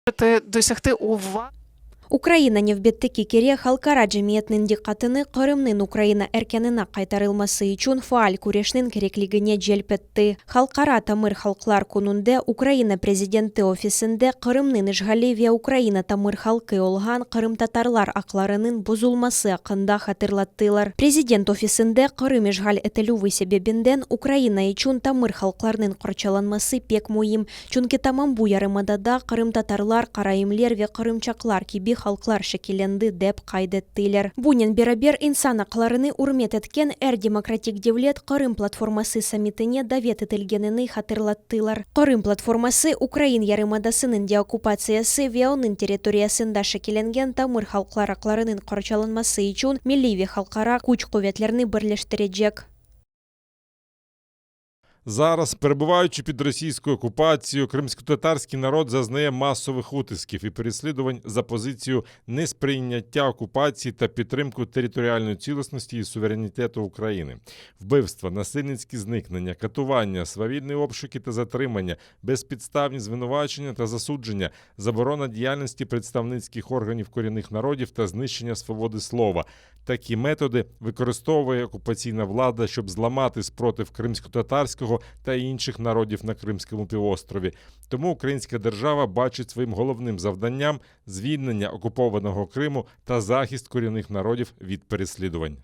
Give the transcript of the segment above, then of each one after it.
Досягти уваги. Ukraina nevbetteki kere halqara cemiyetniñ diqqatını Qırımnıñ Ukraina erkânına qaytarılması içün faal küreşniñ kerekligine celp etti. Halqara tamır halqlar kününde Ukraina Prezidenti ofisinde Qırımnıñ işğali ve Ukraina tamır halqı olğan qırımtatarlar aqlarınıñ bozulması aqqında hatırlattılar. Prezident ofisinde Qırım işğal etilüvi sebebinden Ukraina içün tamır halqlarnıñ qorçalanması pek müim, Çünki tamam bu yarımadada qırımtatarlar, karaimler ve qırımçaqlar kibi halqlar şekillendi, dep qayd ettiler. Bunen beraber, insan aqlarını ürmet etken er demokratik devlet Qırım platforması sammitine davet etilgenini hatırlattılar. Qırım platforması, ukrain yarımadasınıñ deokkupatsiyası ve onıñ territoriyasında şekillengen tamır halqlar aqlarınıñ qorçalanması içün milliy ve halqara küç-quvetlerni birleştirecek. Зараз, перебуваючи під російською окупацією, кримськотатарський народ зазнає масових утисків і переслідувань за позицію несприйняття окупації та підтримку територіальної цілісності і суверенітету України. Вбивства, насильницькі зникнення, катування, свавільні обшуки та затримання, безпідставні звинувачення та засудження, заборона діяльності представницьких органів корінних народів та знищення свободи слова. Такі методи використовує окупаційна влада, щоб зламати спротив кримськотатарського та інших народів на Кримському півострові. Тому українська держава бачить своїм головним завданням звільнення окупованого Криму та захист корінних народів від переслідувань.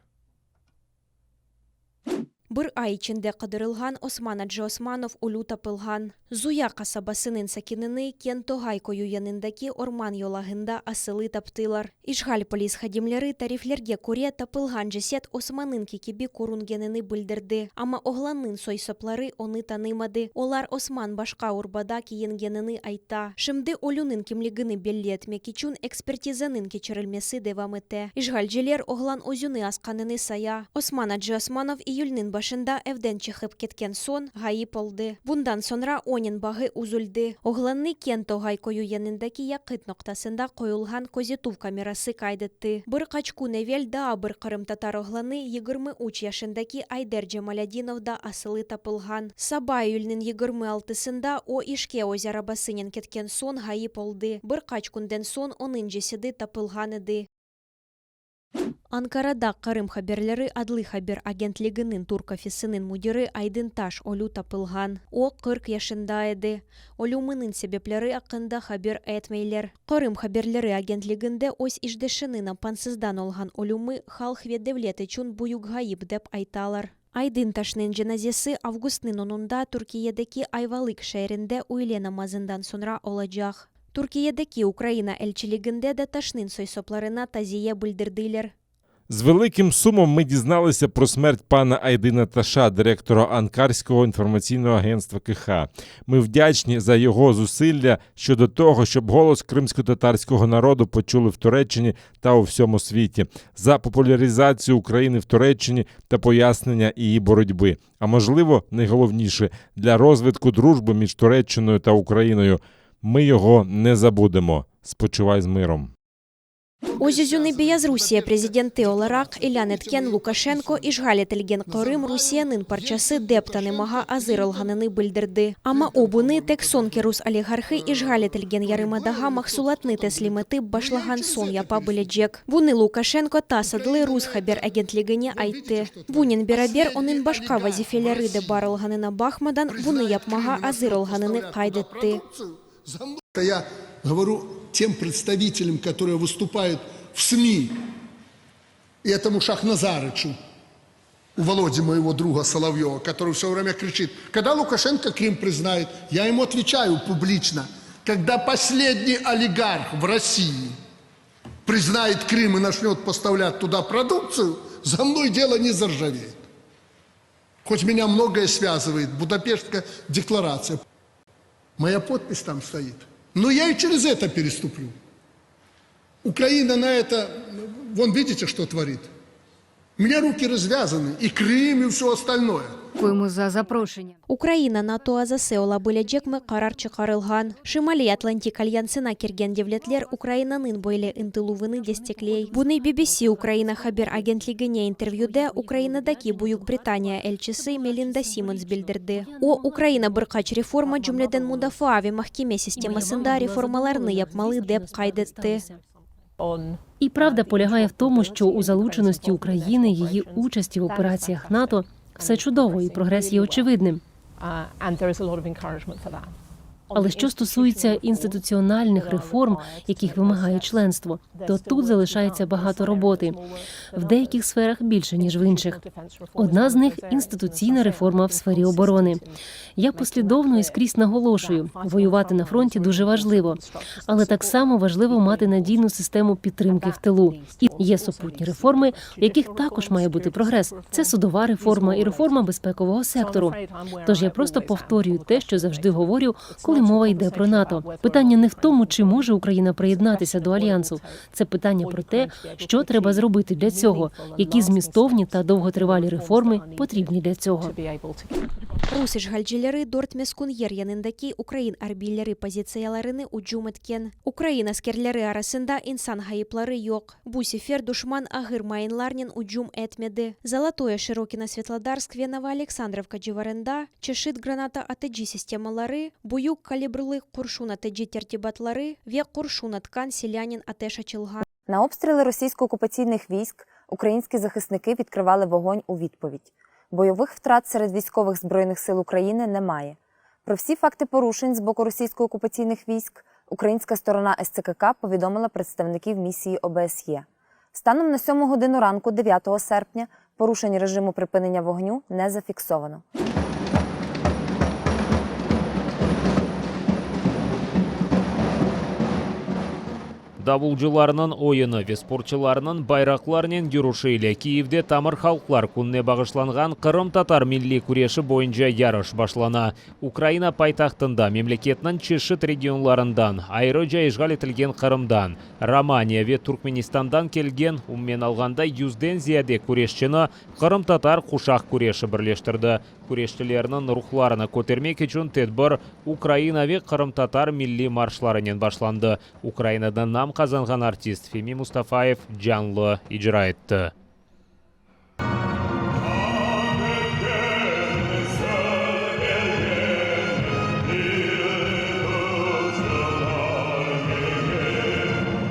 Bir ay içinde qıdırılğan Osman Aciosmanov ölü tapılğan. Zuya qasabasınıñ sakinini Kentoğay köyü yanındaki orman yolağında asılı taptılar. İşğal polis hadimleri tariflerge köre tapılğan ceset Osmannıñki kibi körüngenini bildirdi. Amma oğlannıñ soy-sopları onı tanımadı. Olar Osman başqa urbada kiyingenini ayta. Şimdi ölüniñ kimligini belli etmek içün ekspertizanıñ keçirilmesi devam ete. İşğalciler oğlan özüni asqanını saya. Osman Aciosmanov iyülniñ başında evden çıqıp ketken soñ ğayıp oldı. Bundan soñra onen bağı üzüldi. Oğlannı Kentoğay köyü yanındaki yaqıt noqtasında qoyulğan közetüv kamerası qayd etti. Bir qaç kün evel daa bir qırımtatar oğlanı, 23 yaşındaki Ayder Cemalâdinov da asılı tapılğan. Saba iyülniñ 26-sında o işke öz arabasınen ketken soñ ğayıp oldı. Bir qaç künden soñ onıñ cesedi tapılğan edi. Ankarada Qırım haberleri adlı haber agentliginiñ türk ofisiniñ müdiri Aydın Taş ölü tapılğan. O, 40 yaşında edi. Ölüminiñ sebepleri aqqında haber etmeyler. Qırım haberleri agentliginde öz işdeşiniñ apansızdan olğan ölümi halq ve devlet içün büyük ğayıp dep aytalar. Aydın Taşnıñ cenazesi avgustnıñ onunda Türkiyedeki Ayvalık şeerinde üyle namazından soñra olacaq. Türkiyedeki Ukraina elçiliginde de Taşnıñ soy-soplarına taziye bildirdiler. З великим сумом ми дізналися про смерть пана Айдина Таша, директора Анкарського інформаційного агентства КХ. Ми вдячні за його зусилля щодо того, щоб голос кримськотатарського народу почули в Туреччині та у всьому світі, за популяризацію України в Туреччині та пояснення її боротьби. А можливо, найголовніше для розвитку дружби між Туреччиною та Україною. Ми його не забудемо. Спочивай з миром. Öz-özüni Beyazrusiye prezidenti olaraq ilân etken Lukaşenko işğal etilgen Qırım Rusiyeniñ parçası dep tanımağa azır olğanını bildirdi. Amma o bunı tek soñki rus oligarhı işğal etilgen yarımadağa mahsulatnı teslim etip başlağan soñ yapa bilecek. Bunı Lukaşenko TASS adlı rus haber agentligine ayttı. Bunen beraber, onıñ başqa vazifeleri de bar olğanına baqmadan, bunı yapmağa azır olğanını qayd etti. Я говорю тем представителям, которые выступают в СМИ, и этому Шахназарычу, у Володи, моего друга Соловьева, который все время кричит, когда Лукашенко Крым признает, я ему отвечаю публично, когда последний олигарх в России признает Крым и начнет поставлять туда продукцию, за мной дело не заржавеет. Хоть меня многое связывает, Будапештская декларация. Моя подпись там стоит. Но я и через это переступлю. Украина на это, вон видите, что творит. У меня руки развязаны, и Крым, и все остальное. Дякуємо за запрошення. Ukraina NATO azası ola bilecekmi qarar çıqarılğan. Şimaliy Atlantik alyansına kirgen devletler Ukrainanıñ böyle ıntıluvını destekley. Bunı BBC Ukraina haber agentligine intervyüde Ukrainadaki Büyük Britaniya elçisi Melinda Simmons bildirdi. O, Ukraina bir qaç reforma, cümleden mudafaa ve mahkeme sistemasında reformalarnı yapmalı, dep qayd etti. І правда полягає в тому, що у залученості України, її участі в операціях НАТО все чудово, і прогрес є очевидним. Але що стосується інституціональних реформ, яких вимагає членство, то тут залишається багато роботи в деяких сферах більше ніж в інших. Одна з них інституційна реформа в сфері оборони. Я послідовно і скрізь наголошую, воювати на фронті дуже важливо, але так само важливо мати надійну систему підтримки в тилу. І є супутні реформи, в яких також має бути прогрес. Це судова реформа і реформа безпекового сектору. Тож я просто повторюю те, що завжди говорю, коли мова йде про НАТО. Питання не в тому, чи може Україна приєднатися до альянсу. Це питання про те, що треба зробити для цього, які змістовні та довготривалі реформи потрібні для цього. Rus işğalcileri dört meskün yer yanındaki ukrain arbiyleri pozitsiyalarını ücüm etken. Ukrain askerleri arasında insan ğayıpları yoq. Bu sefer duşman ağır mayınlarnen ücüm etmedi. Zolotoye, Şırokino, Svetlodarsk ve Novoaleksandrovka civarında çeşit granata atıcı sistemaları, büyük kalibrli qurşun atıcı tertibatları ve qurşun atqan silânen ateş açılğan. На обстріли російсько-окупаційних військ українські захисники відкривали вогонь у відповідь. Бойових втрат серед військових збройних сил України немає. Про всі факти порушень з боку російсько-окупаційних військ українська сторона СЦКК повідомила представників місії ОБСЄ. Станом на 7 годину ранку, 9 серпня, порушень режиму припинення вогню не зафіксовано. Davulcılarnıñ oyunı ve sportçularnıñ bayraqlarnen yürüşi ile Kiyevde tamır halqlar kününe bağışlanğan qırımtatar milliy küreşi boyunca yarış başlana. Ukraina paytahtında memleketniñ çeşit regionlarından, ayrıca işğal etilgen Qırımdan, Romaniya ve Turkmenistandan kelgen, umumen alğanda yüzden ziyade küreşçini qırımtatar quşaq küreşi birleştirdi. Küreşçilerniñ ruhlarını kötermek içün tedbir Ukraina ve qırımtatar milliy marşlarınen başlandı, Ukrainada nam qazanğan artist Femi Mustafayev canlı icra etti.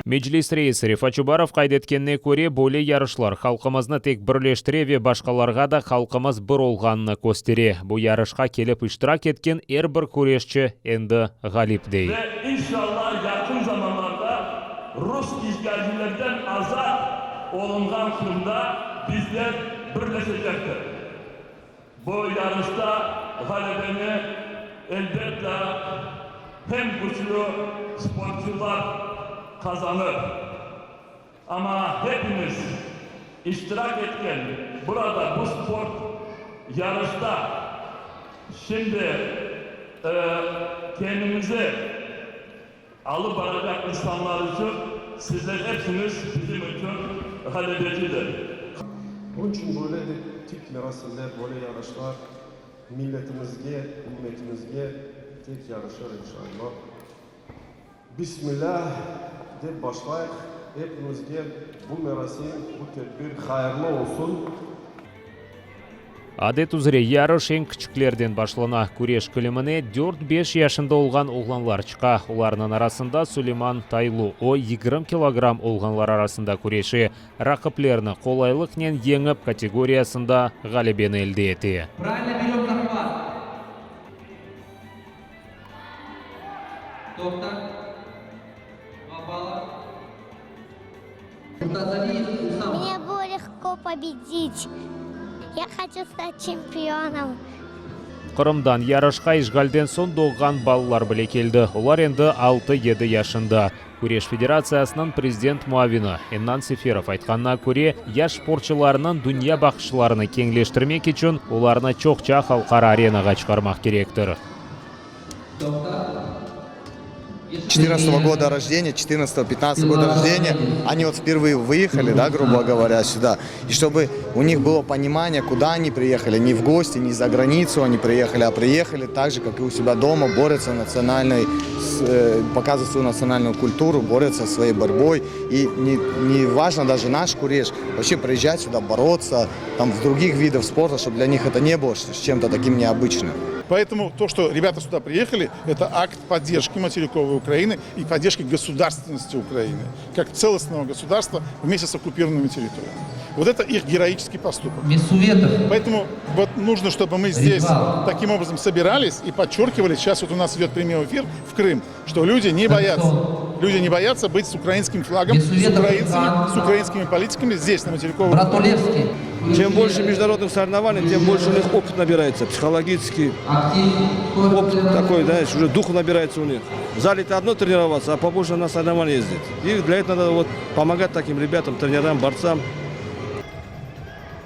Meclis reisi Refat Çubarov qayd etkenine köre, böyle yarışlar halqımıznı tek birleştire ve başqalarğa da halqımız bir olğanını köstere. Bu yarışqa kelip iştirak etken er bir küreşçi endi ğalip, dey. Ve inşallah yaqın zamanlarda rus işğalcilerden azat olunğan Qırımda bizler birleşecektir. Bu yarışta ğalebeni, elbette, hem küçlü sportçular qazanır, amma hepimiz iştirak etken burada bu sport yarışta şimdi kendimizi alıp baracaq insanlar içün sizler hepsiñiz bizim içün ğalebecidir. Bunıñ içün böyle de tip merasimler, böyle yarışlar milletimizge, ümmetimizge tek yaraşır, inşallah. Bismilâ dep başlayıq, epimizge bu merasim, bu tedbir hayırlı olsun. Adet üzre yarış eñ kiçiklerden başlana. Küreş kilimine dört-beş yaşında olğan oğlanlar çıqa. Olarnıñ arasında Suleyman Taylu. O, 20 kilogramm olğanlar arasında küreşe. Raqiplerini qolaylıqnen yeñip, kategoriyasında ğalebeni elde ete. Правильно берем захват. Тоқта. Два балла. Муртазалиев Усама. Мне было легко победить. Я хочу стать чемпионом. Qırımdan yarışqa işğalden soñ doğğan balalar bile keldi. Olar endi altı-yedi yaşında. Küreş federatsiyasınıñ prezident muavini Ennan Seferov aytqanına köre, yaş sportçularnıñ dünyabaqışlarını keñleştirmek içün olarnı çoqça halqara arenağa çıqarmaq kerektir. Тоқта. 14 года рождения, 14-15 года рождения, они вот впервые выехали, да, грубо говоря, сюда. И чтобы у них было понимание, куда они приехали, не в гости, не за границу они приехали, а приехали так же, как и у себя дома, борются национальной, э, показывают свою национальную культуру, борются своей борьбой. И не, не важно даже наш куреш, вообще приезжать сюда, бороться, там в других видах спорта, чтобы для них это не было с чем-то таким необычным. Поэтому то, что ребята сюда приехали, это акт поддержки материковой Украины и поддержки государственности Украины, как целостного государства вместе с оккупированными территориями. Вот это их героический поступок. Поэтому вот нужно, чтобы мы здесь таким образом собирались и подчеркивали, сейчас вот у нас идет прямой эфир в Крым, что люди не боятся. Люди не боятся быть с украинским флагом, с украинцами, с украинскими политиками здесь, на материковой Братулевский. Чем больше международных соревнований, тем больше у них опыт набирается, психологический опыт такой, знаешь, уже дух набирается у них. В зале-то одно тренироваться, а побольше на соревнования ездить. И для этого надо вот помогать таким ребятам, тренерам, борцам.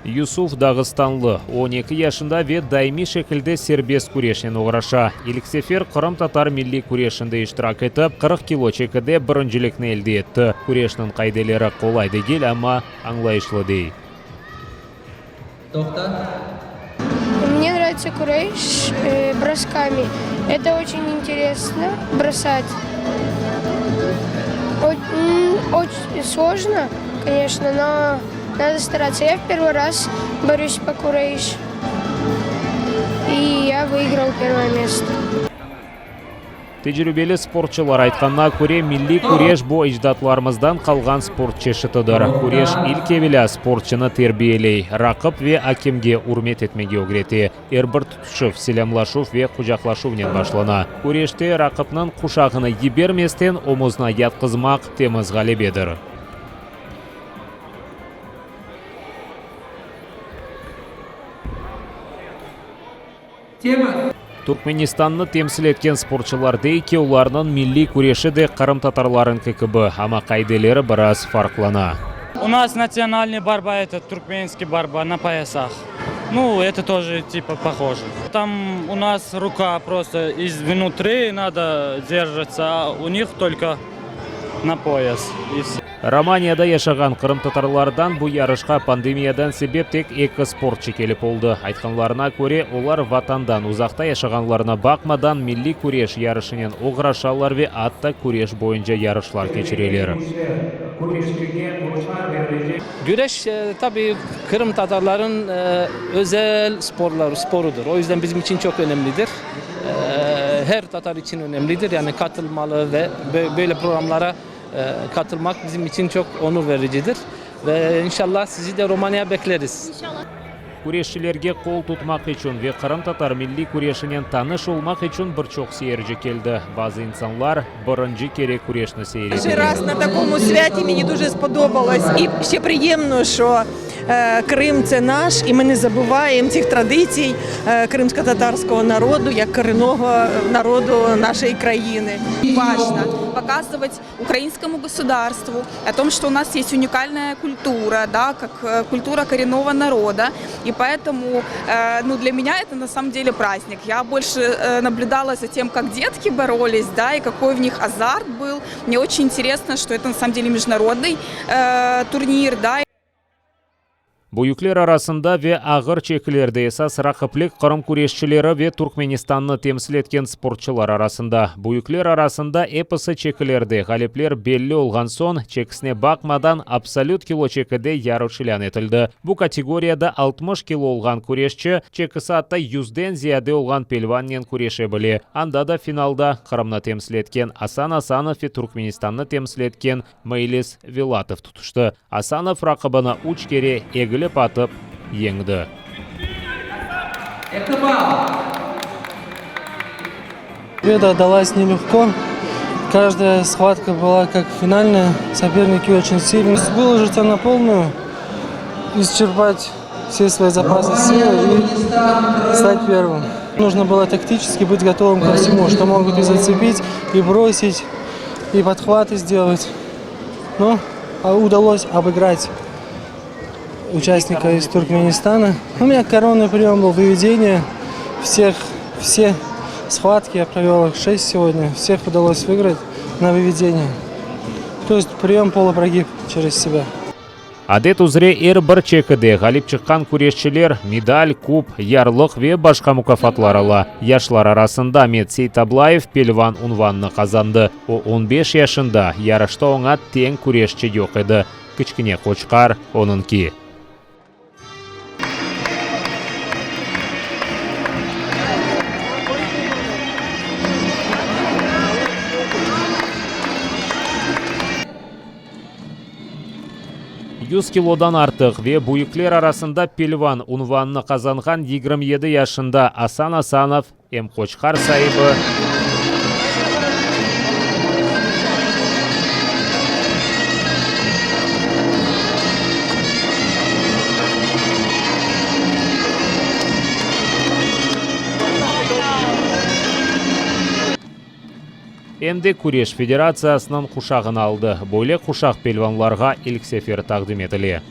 Yusuf dağıstanlı, 12 yaşında ve daimiy şekilde serbest küreşnen oğraşa. İlk sefer qırımtatar milliy küreşinde iştirak etip, 40 kilo çekide birincilikni elde etti. Küreşniñ qaideleri qolay degil, amma añlayışlı, dey. Toqta. Мне нравится куреш э, бросками. Это очень интересно бросать. Очень сложно, конечно, но надо стараться. Я в первый раз борюсь по куреш. И я выиграл первое место. Tecribeli sportçılar aytqanına köre, milliy küreş bu ecdatlarımızdan qalğan sport çeşitidir. Küreş ilk evelâ sportçını terbiyeley, raqip ve akemge ürmet etmege ögrete. Er bir tutuşuv selâmlaşuv ve quçaqlaşuvnen başlana. Küreşte raqipniñ quşağını yibermesten omuzına yatqızmaq temiz ğalebedir. Tema. Turkmenistannı temsil etken sportçılar dey ki, olarnıñ milliy küreşi de qırımtatarlarıñki kibi, amma qaideleri biraz farqlana. У нас национальный борьба, это туркменский борьба на поясах. Ну, это тоже типа похоже. Там у нас рука просто изнутри надо держаться, а у них только на пояс. И все. Romaniyada yaşağan qırımtatarlardan bu yarışqa pandemiyadan sebep tek eki sportçı kelip oldı. Aytqanlarına köre, olar vatandan uzaqta yaşağanlarına baqmadan, milliy küreş yarışınen oğraşalar ve atta küreş boyunca yarışlar keçireler. Güreş tabii Kırım Tatarların özel sporları, sporudur. O yüzden bizim için çok önemlidir. Her Tatar için önemlidir. Yani katılmalı ve böyle programlara katılmak bizim için çok onur vericidir. Ve inşallah sizi de Romanya bekleriz. Küreşçilerge qol tutmaq içün ve qırımtatar milliy küreşinen tanış olmaq içün bir çoq seyirci keldi. Bazı insanlar birinci kere küreşni seyir Перший eteler. раз на такому святі мені дуже сподобалось. І ще приємно, що Крим це наш, і ми не забуваємо цих традицій кримськотатарського народу як корінного народу нашої країни. Важно показывать украинскому государству о том, что у нас есть уникальная культура, да, как э, культура коренного народа. И поэтому э, ну, для меня это на самом деле праздник. Я больше э, наблюдала за тем, как детки боролись, да, и какой в них азарт был. Мне очень интересно, что это на самом деле международный э, турнир, да. Büyükler arasında ve ağır çekilerde esas raqiplik Qırım küreşçileri ve Turkmenistannı temsil etken sportçılar arasında. Büyükler arasında episi çekilerde ğalipler belli olğan soñ, çekisine baqmadan, absolüt kilo çekide yarış ilân etildi. Bu kategoriyada 60 kilo olğan küreşçi, çekisi atta yüzden ziyade olğan pelvannen küreşe bile. Anda da finalda Qırımnı temsil etken Asan Asanov ve Turkmenistannı temsil etken Meylis Velatov tutuştı. Asanov raqibini üç kere egilip atıp, yeñdi. Eki ball. Победа далась нелегко. Каждая схватка была как финальная. Соперники очень сильные. Выложиться на полную, исчерпать все свои запасы силы и стать первым. Нужно было тактически быть готовым ко всему, что могут и зацепить, и бросить, и подхваты сделать. Но а, удалось обыграть участника из Туркменистана. У меня коронный прием был выведение всех, все схватки, я провел их 6 сегодня, всех удалось выиграть. на выведение. То есть прием полупрогиб через себя. Adet üzre er bir çekide ğalip çıqqan küreşçiler medal, kup, yarlıq ve başqa mukâfatlar ala. Yaşlar arasında Amet Seytablayev pelvan unvanını qazandı. O, on beş yaşında, yarışta oña teñ küreşçi yoq edi. Kiçkine qoçqar onıñki. 100 kilodan artıq ve büyükler arasında pelvan unvanını qazanğan 27 yaşında Asan Asanov em qoçqar saibi, Em de Küreş federatsiyasınıñ quşağını aldı. Böyle quşaq pelvanlarğa ilk sefer taqdim etile.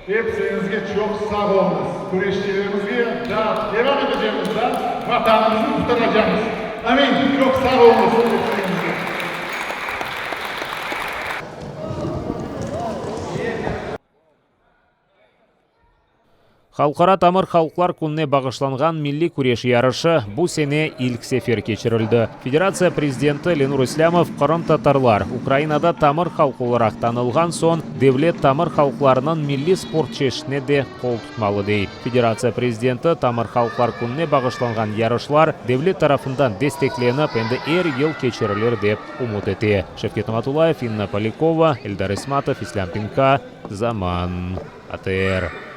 Episiñizge çoq sağ oluñız. Küreşçilerimizge daa devam etecekmiz, daa Vatanımıznı qurtaracaqmız. Amin. Çoq sağ oluñız episiñizge. Halqara tamır halqlar kününe bağışlanğan milliy küreş yarışı bu sene ilk sefer keçirildi. Federatsiya prezidenti Lenur İslâmov qırımtatarlar Ukrainada tamır halq olaraq tanılğan soñ devlet tamır halqlarınıñ milliy sport çeşitine de qol tutmalı dey. Federatsiya prezidenti tamır halqlar kününe bağışlanğan yarışlar devlet tarafından desteklenip endi er yıl keçirilir dep ümüt ete. Şevket Namatullayev, İnna Polâkova, Eldar İsmatov, İslâm Pinka, Zaman. ATR.